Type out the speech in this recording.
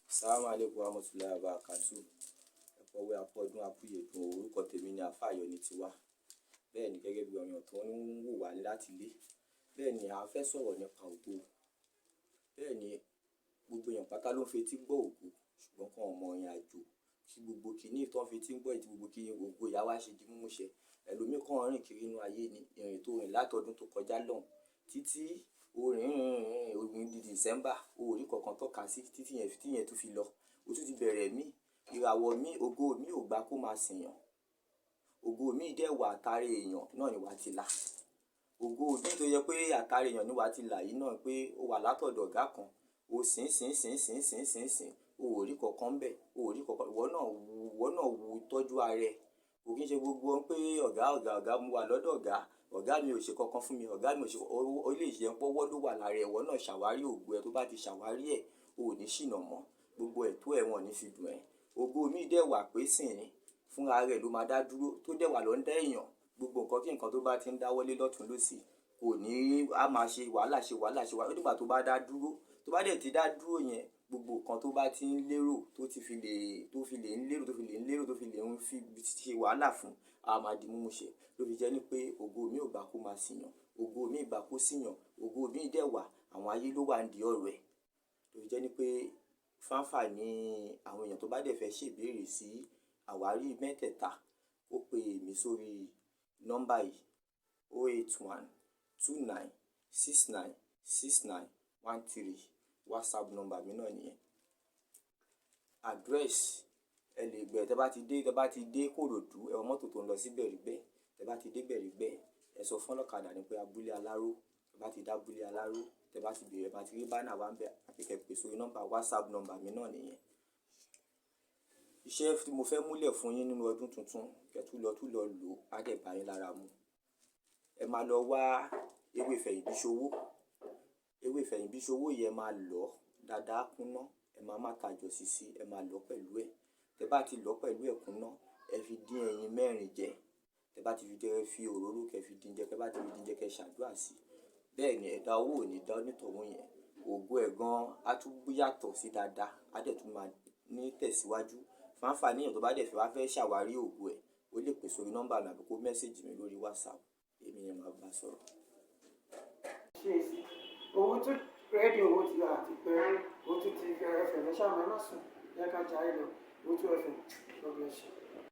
Assalamu alaikum warahmatullahi wabarakatuh. Ẹ̀kọ́wé apọ́dún apúyẹ̀dùn, orúkọ tèmi ni Àfáà Ayọ̀nitiwa. Bẹ́ẹ̀ ni, gẹ́gẹ́ bí ọyàn tó ń wò wá láti ilé. Bẹ́ẹ̀ ni, a fẹ́ sọ̀rọ̀ nípa ògo. Bẹ́ẹ̀ ni, gbogbo èèyàn pátá ló ń fetí gbọ́ ògo, ṣùgbọ́n kàn mọ ìrìn àjò kí gbogbo kìíní tó ń fetí gbọ́ ìdí gbogbo kí ògo ìyá wa ṣe di múmúṣẹ. Ẹlòmíì kàn rìn kiri inú ayé ni, ìrìn tó rìn látọdún tó kọjá lọ́hùn títí o rìn rìn rìn rìn di December, o ò rí kankan tọ́ka sí títí yẹn tí yẹn tún fi lọ. O tún ti bẹ̀rẹ̀ mí, ìràwọ̀ mi, ògo mi ò gbà kó máa sìyàn. Ògo mi dẹ̀ wà, àtàrí èèyàn náà ni wà á ti là. Ògo mi tó yẹ pé àtàrí èèyàn ni wà á ti là yìí náà pé ó wà látọ̀dọ̀ ọ̀gá kan, o sìn sìn sìn sìn sìn sìn sìn, o ò rí kankan bẹ̀, o ò rí kankan. Ìwọ náà wo tọ́jú ara ẹ. Kò kí n ṣe gbogbo pé ọ̀gá, ọ̀gá, ọ̀gá, mo wà lọ́dọ̀ ọ̀gá, ọ̀gá mi ò ṣe kankan fún mi, ọ̀gá mi ò ṣe. Ó lè jẹ́ pọ́wọ́ ló wà lára ẹ. Ìwọ náà ṣàwárí ògo ẹ. Tó bá ti ṣàwárí ẹ̀, o ò ní ṣìnà mọ́. Gbogbo ẹ̀tọ́ ẹ̀ wọ́n ò ní fi dùn ẹ́. Ògo mi dẹ̀ wà pé sìn ní fúnra rẹ̀ ló máa dá dúró, tó dẹ̀ wà lọ́ndẹ̀ èèyàn. Gbogbo nǹkan kí nǹkan tó bá ti ń dáwọ́lé lọ́tùn lósì, kò ní á máa ṣe wàhálà, ṣe wàhálà, ṣe wàhálà. Ó dìgbà tó bá dá dúró. Tó bá dẹ̀ ti dá dúró yẹn, gbogbo nǹkan tó bá ti ń lérò, tó fi lè ń lérò, tó fi lè ń lérò, tó fi lè ń fi ṣe wàhálà fún, a máa di múmúṣẹ. Ló fi jẹ́ ní pé ògo mi ò gbà kó máa sìyàn, ògo mi gbà kó sìyàn. Ògo mi dẹ̀ wà, àwọn ayé ló wà nídìí ọ̀rọ̀ ẹ̀. Ló fi jẹ́ ní pé fáǹfààní àwọn èèyàn tó bá dẹ̀ fẹ́ ṣèbéèrè sí àwárí mẹ́tẹ̀ẹ̀ta, ó pe èmi sórí nọ́mbà yìí: 08129696913. WhatsApp nọ́mbà mi náà nìyẹn. Address, ẹ lè gbẹ tẹ bá ti dé Kòròdú, ẹ wọ mọ́tò tó ń lọ sí Bẹ̀rígbẹ̀. Tẹ bá ti dé Bẹ̀rígbẹ̀, ẹ sọ fún ọlọ́kadà ní pé Abúlé Aláró. Tẹ bá ti dé Abúlé Aláró, tẹ bá ti bèrè, ẹ bá ti rí banner wa ńbẹ̀, àbí kẹ́ pè sórí nọ́mbà WhatsApp nọ́mbà mi náà nìyẹn. Iṣẹ́ tí mo fẹ́ múlẹ̀ fún yín nínú ọdún tuntun, kẹ́ tún lọ lò á dẹ̀ bá yín lára mu. Ẹ máa lọ wá ewé fẹ̀yìnbíṣowó. Ewé fẹ̀yìnbíṣowó yìí, ẹ máa lọ̀ dáadáa kúnná, ẹ máa má tajọ̀ sí sí, ẹ máa lọ̀ pẹ̀lú ẹ̀. Tẹ bá ti lọ̀ pẹ̀lú ẹ̀ kúnná, ẹ fi dín ẹyin 4 jẹ. Tẹ bá ti fi jẹ, ẹ fi òróró kẹ́ fi dín jẹ. Tẹ bá ti fi dín jẹ, kẹ́ ṣàdúrà sí i. Bẹ́ẹ̀ ni, ẹ̀dá owó ò ní dá onítọ̀hún yẹn. Ògo ẹ̀ gan á tún yàtọ̀ sí dáadáa, á dẹ̀ tún máa ní tẹ̀síwájú. Fún àǹfààní èèyàn tó bá dẹ̀ fẹ́ wá fẹ́ ṣàwárí ògo ẹ̀, ó lè pè sórí nọ́mbà mi àbí kó message mi lórí WhatsApp, èmi ni màá bá sọ̀rọ̀. Ṣe é sí owó tó rédíò, owó ti àti pé owó tó ti FM. Ẹ ṣáà máa má sùn, yẹ ká jayé lọ. Owó tó FM, God bless you.